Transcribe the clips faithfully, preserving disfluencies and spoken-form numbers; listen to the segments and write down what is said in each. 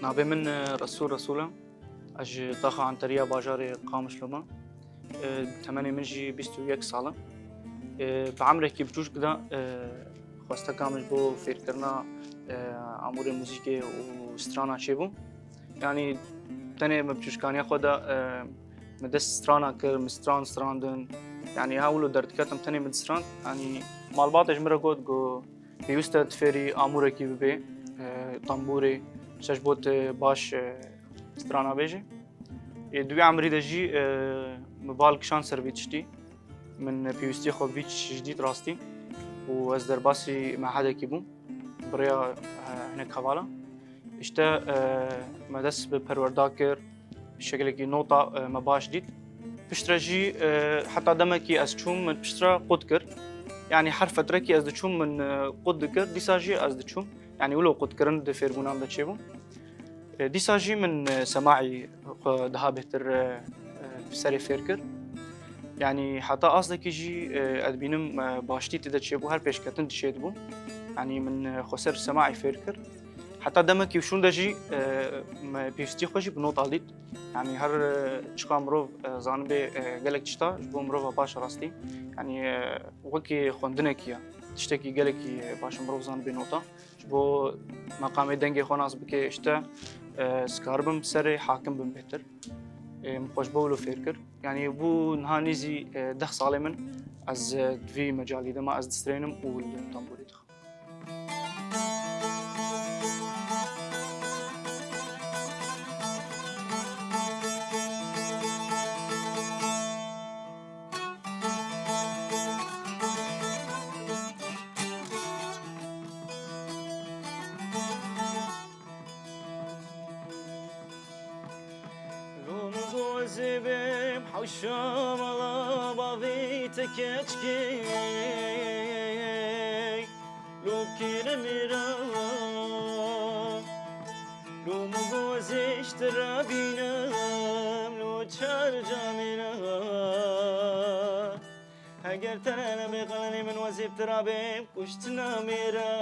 Navê min, e, Resûl Resûl e. Ez ji taxa Anteriya bajarê Qamişlo me. E, temenê min jî bîst û yek sal e. E, bi emrekî biçûçik de, e, xwesteka min ji bo fêrkirina, e, amûrê muzîkê û strana çêbû. Yanî tenê min biçûçikaniya xwe de, e, min dest strana kir, min stran strandin. Yanî ha wilo derdiketim tenê min distrand. Yanî malbatê ji min re got, got, Pêwîst e tu fêrî amûrekî bibê, e, tembûrê, işte ji bo tu baş, e, strana bêjî. Ê, di wî emrî de jî, e, min bal kişand ser vî tiştî. Min pêwîstiyê xwe vî tiştî ji dît rastî û ez derbasî mehedekî bûm. Bi rêya, e, hinek hevala. Îşte, e, me dest bi perwerda kir, şekilekî nota, e, me baş dît. Piştre jî, e, heta demekî ez çûm, min piştre qut kir. Yanî her fetrekî ez diçûm, min, e, qut dikir, dîsa jî ez diçûm. Yanî wilo qutkirin di fêrbûnan de çêbû. E, dîsa jî min, e, semaî xwe daha bêhtir, e, e, serê fêr kir. Yanî heta astekî jî, e, ez dibînim, e, baştî tê de çêbû, her pêşketin dişêdibû. Yanî min, e, xwe ser semaî fêr kir. Heta demekî şûn de jî, e, me pêwîstî xwe jî bi nota dît. Yanî her, e, çiqa mirov, e, zanibê, e, gelek tişta ji bo mirova baş rastî. Yanî, e, wekî xwendinekî ye. Tiştekî gelekî, e, baş e mirov zanibê nota. Ji bo meqamê dengê xwe nas bike, işte, e, ez karibim serê hakim bim bêhtir. E, min xwe ji bo wilo fêr kir. Yanî bû niha nêzî, e, deh salê min ez, e, di vî mecalî de me, ez distrênim û li tembûrê dixim. Lom gozê bêm hewşa mala bavê te keçkê. Lo kêre mêra, lo min gozê ji te re bînim, lo çar camêra. Heger te re nebê qelenê min wezê bi te re bêm, kuştina mêra.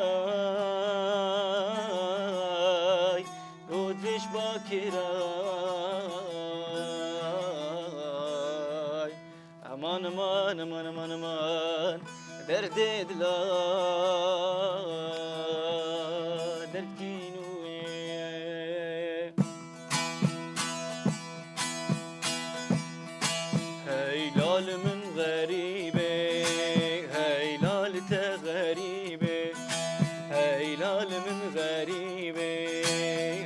Lo dibêj bakêra. Eman, eman, eman, eman, eman, derdê dila derkî nû ye. Hey lal min xerîbê, hey lal te xerîbê. Hey lal min xerîbê,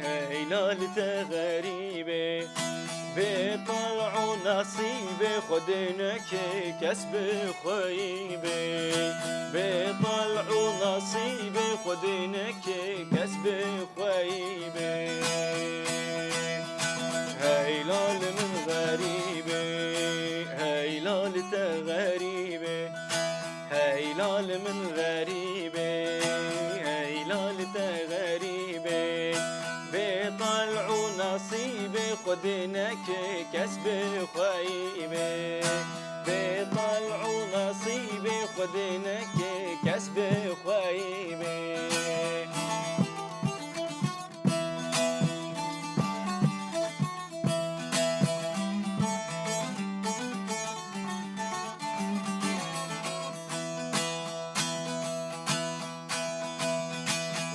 hey lal te xerîbê. Bê tal û nasîbê Xwedê neke kes bi xweyî bê. Bê tal û nasîbê Xwedê neke kes bi xweyî bê. Hey lal min xerîbê, hey lal te xerîbê. Hey lal min xerîbê, hey lal te xerîbê. Bê tal û nasîbê Xwedê neke kes bi xweyî bê. Bê tal û nasîbê Xwedê neke kes bi xweyî bê.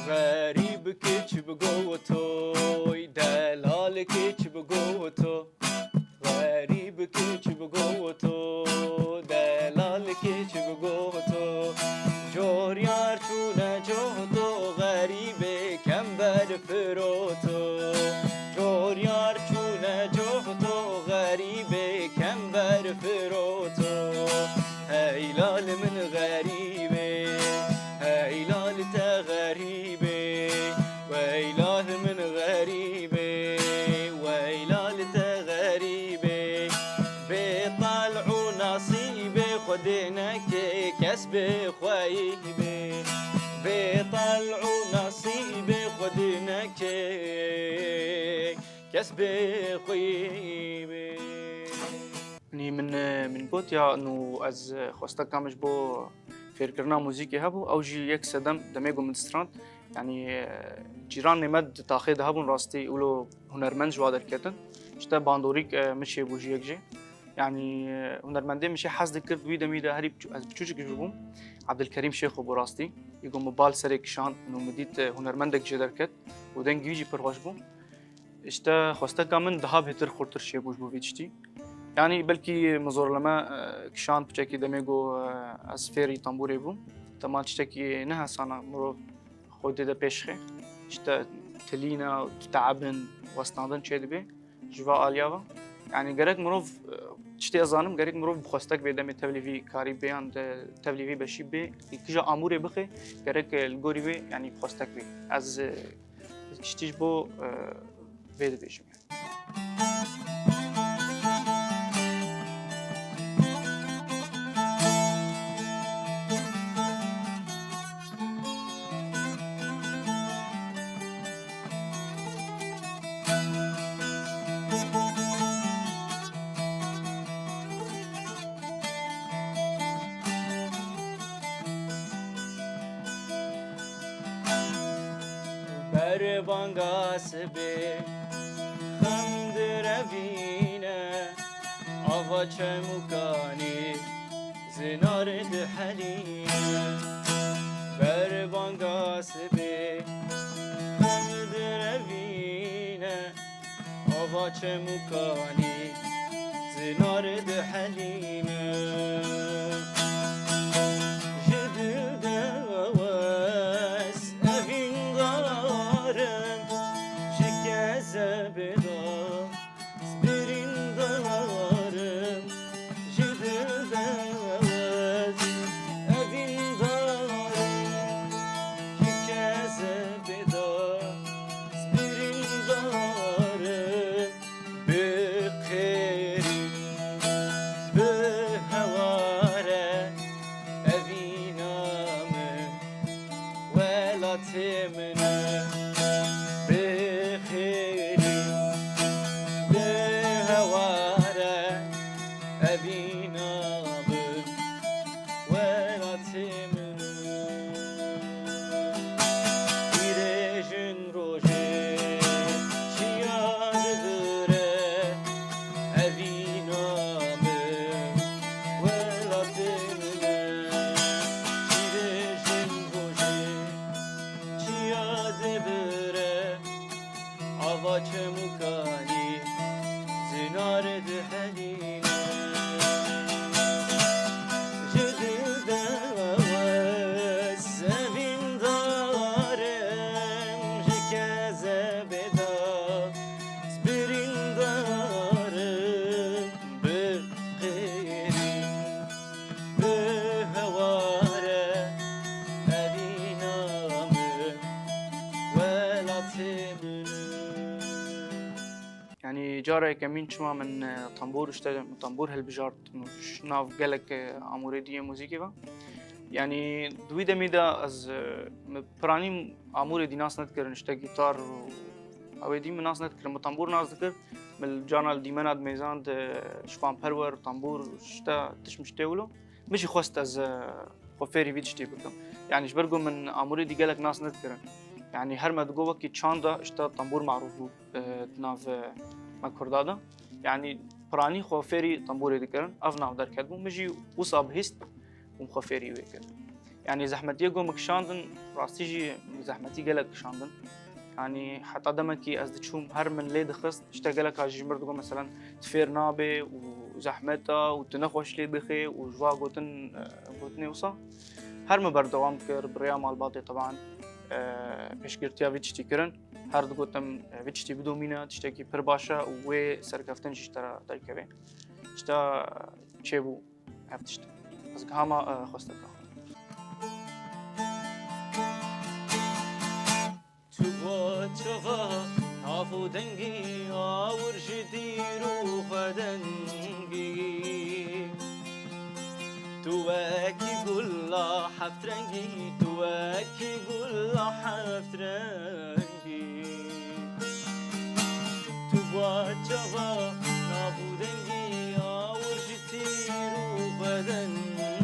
Xerîb kiç bi gotoy, delal kiç bi goto. Xerîb kiç bi goto, delal kiç bi goto. Coryar çûne coto, xerîbê kember firoto. Coryar çûne coto, xerîbê kember firoto. Hey lal min xerîbê, hey lal te xerîbê. Wey lal min xerîbê, wey lal te xerîbê. Bê tal û nasîbê Xwedê neke kes bi xweyî bê. Bê tal û nasîbê Xwedê neke kes bi xweyî bê. Nî min, min got ya nû ez xwesteka min ji bo Fêrkirina muzîkê hebû, ew jî yek sedem demê ku min distrand. Yanî, e, cîranê me di taxê de hebûn rastî, wilo hunermend ji wa derketin. Îşte bandorîk, e, min çêbû ji yek jê. Yanî, e, hunermendê min jê hez dikir, di wî demî de herî biçû-, ez biçûçik ji bûm. Ebdilkerîm Şêxo bû rastî. Î ku min bal serê kişand û min dît, e, hunermendek jê derket û dengî wî jî pir xweş bû. Îşte xwesteka min daha bêtir xurtir çêbû ji bo vî tiştî. Yanî belkî min zorleme, e, kişand piçekî demê ku, e, ez fêrî tembûrê bûm. Dema tiştekî ne hesana mirov xwe dê de pêş xe. Îşte tilîna, teebin, westandin çêdibe ji va aliya ve. Yanî gerek mirov, e, tiştê ez zanim, gerek mirov bi xwestek bê demê tevlî vî karî bê yan de tevlî vî beşî bê. Kija amûrê bixê, gerek, e, li gorî wê, yanî bi xwestek bê. Ez, e, Tiştî ji bo, e, vê dibêjim. Berbanga sibê xem direvîne, ava çemûkanê zinar dihelîne. Berbanga sibê xem direvîne, ava çemûkanî zinar dihelîne. Ji dil de wes evîndarim, ji kezebê de birîndarim. Ji dil de wes evîndarim, ji kezebê de birîndarim. Bi xêrî, bi heware, evîna min, welatê min e. Bi xêrî, bi heware, evîna min, welatê min e. Pîrê jin rojê çiya dibire, evîna min, welatê min e. Pîrê jin rojê çiya dibire, ava çemûkanî zinar dihelîne. Ji dil de wes evîndarim, ji kezebê de birîndarim. Bi xêrî, bi heware, evîna min, welatê min. Yanî cara yekemîn çima min, e, tembûr, işte, min tembûr hilbijart, min ji nav gelek, e, amûrê dî yê muzîkê ve. Yanî di wî demî de ez, e, min piranî amûrê dî nas nedikirin, işte, gîtar û ew ê dî min nas nedikirin, min tembûr nas dikir. Min li carna li dîmena dimêzand, e, şivan perwer, tembûr, işte, tişt miştê wilo. Min jî xwest ez, e, xwe fêrî vî tiştî bikim. Yanî ji ber ku min amûrê dî gelek nas nedikirin. Yanî her me digot wekî çanda, işte, tembûr marûf bû, e, di nav, e, me Kurda de. Yanî piranî xwe fêrî tembûrê dikirin. Ev nav derket bû. Min jî wisa bihîst û min xwe fêrî wê kir. Yanî zehmetiyê ku min kişandin, rastî jî min zehmetî gelek kişandin. Yanî heta demekî ez diçûm, her min lê dixist, tiştek gelek a jî ji min re digot, meselen, tu fêr nabê û zehmet e û tu nexweş lê dixê û ji va gotin, e, gotinê wisa. Her min berdewam kir, bi rêya malbatê teban, e, pêşgirtiya vî tiştî kirin. Her digotim, e, vî tiştî bidomîne, tiştekî pir baş e û wê serkeftin jî ji te re derkeve. Tişta çêbû. Ev tişt. Ez gihama, e, xwesteka xwe. Tu bo çava nav û dengî awir ji dîr û xwedengî. Tu wekî gula heft rengî, tu wekî gula heft rengî. Tu bo çava nav û dengî awir ji tîr û xwedengî.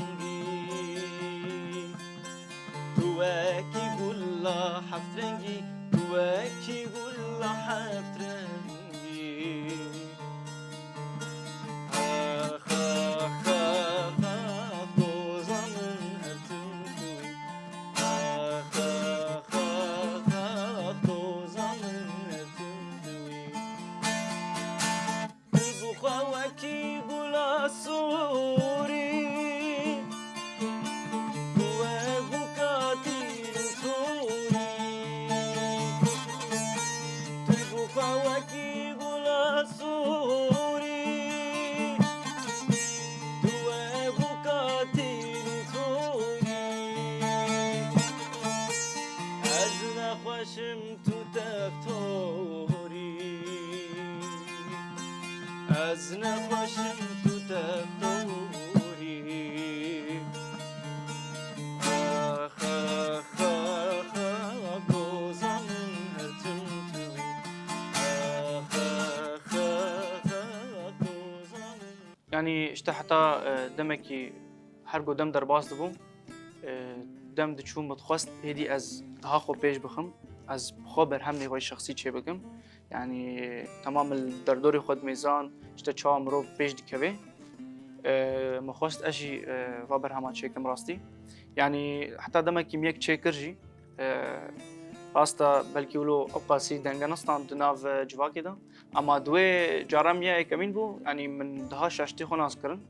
Nexweşim tu te qewrî. Ax, ax, ax, ax, doza min her tim tu bî. Ax, ax, ax, ax, doza min. Yanî işte heta, e, demekî her ku dem derbas dibû, e, dem diçû min dixwest hêdî ez daha xwe pêş bixim, ez xwe berhemê xwe şexsî çêbikim. Yanî temam li derdorê xwe dimêzan, işte çawa mirov pêş dikeve. E, min xwest ez jî, e, va berhema çêkim rastî. Yanî heta demekî min yek çêkir jî, e, rast e belkî wilo ew qasî denge nestand di nav, e, civakê de. Ama di wê cara min ya yekemîn bû, yanî min daha şaştî xwe nas kirin.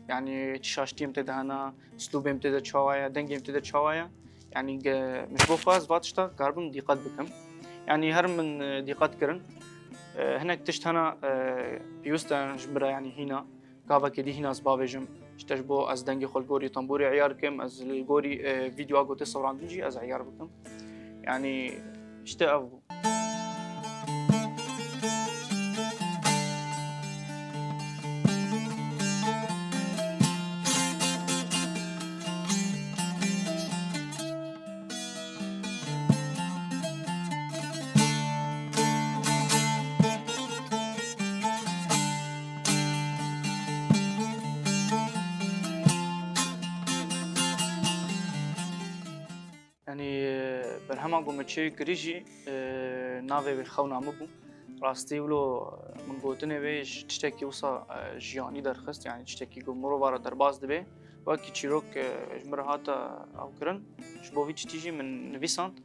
Yanî çi şaştiyê min tê de hene, uslûbê min tê de çawa ye, dengê min tê de çawa ye. Yanî ge-, min ji bo xwe ez va tişta karibim dîqet bikim. Yanî her min, e, dîqet kirin. E, hinek tişt hene, e, pêwîst e ji min re, yanî hîna. Gavekê dî hîna ez bavêjim. Îşte ji bo ez dengê xwe li gorî tembûrê eyar kim, ez li gorî, e, vîdyoa ku tê sewrandin jî ez eyar bikim. Yanî îşte ev bû. Yanî, e, berhema ku min çêkirî jî, e, navê wê xewna min bû. Rastî wilo, e, min gotinê wê ji tiştekî wisa, e, jiyanî derxist, yanî tiştekî ku mirova re derbas dibe. Wekî çîrok, e, ji min re hate ew kirin. Ji bo vî tiştî jî min nivîsand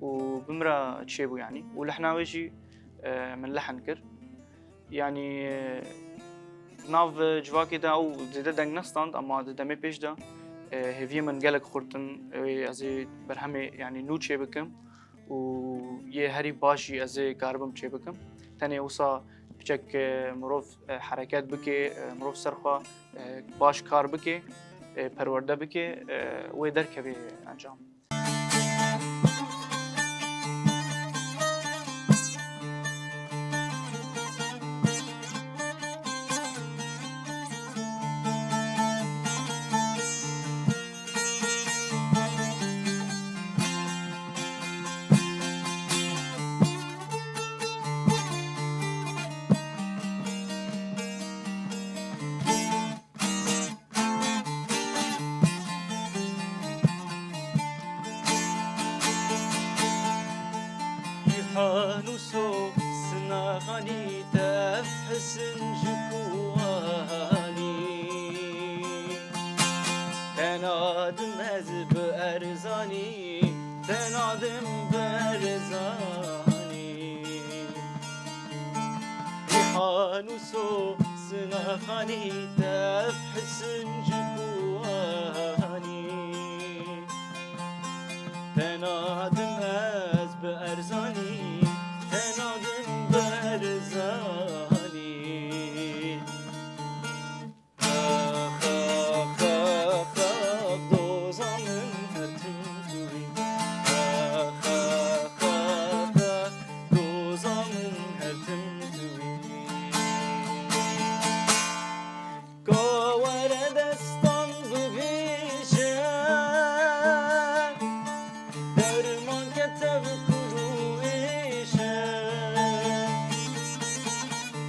û bi min re çêbû yanî. Û lehna wê jî, e, min lehn kir. Yanî, e, nav civakê de ew zêde deng nestand, ama di demê pêş de, e, hêviyê min gelek xurt in. Wê ez ê berhemê, yanî, nû çêbikim û yê herî baş jî ez ê karibim çêbikim. Tenê wisa piçek, e, mirov, e, hereket bike, e, mirov ser xwe, e, baş kar bike, e, perwerde bike, e, wê derkeve encam. Kîhanûso sinaxanî tef hisin ji ku anî. Te nadim ez bi erzanî, te nadim bi erzanî. Kîhanûso sinaxanî tef hisin ji ku anî. Te nadim ez bi erzanî, te nadim bi erzanî. Ax, ax, ax, ax, doza min her tim tu bî. Ax, ax, ax, ax, doza min her tim tu bî. Ka were destan bibêje, dermanke tevkul û êşe.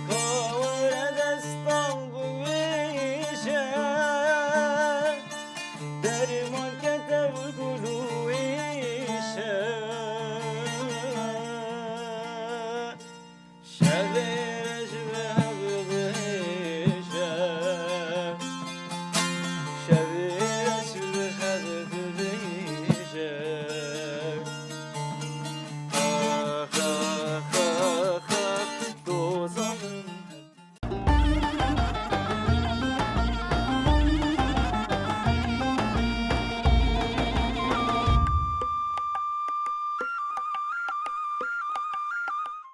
Ka were destan bibêje, dermanke tevkul û êşe. Şevê ji we bibêje, şevê ji we bibêje. Ax, ax, ax, ax, doza min.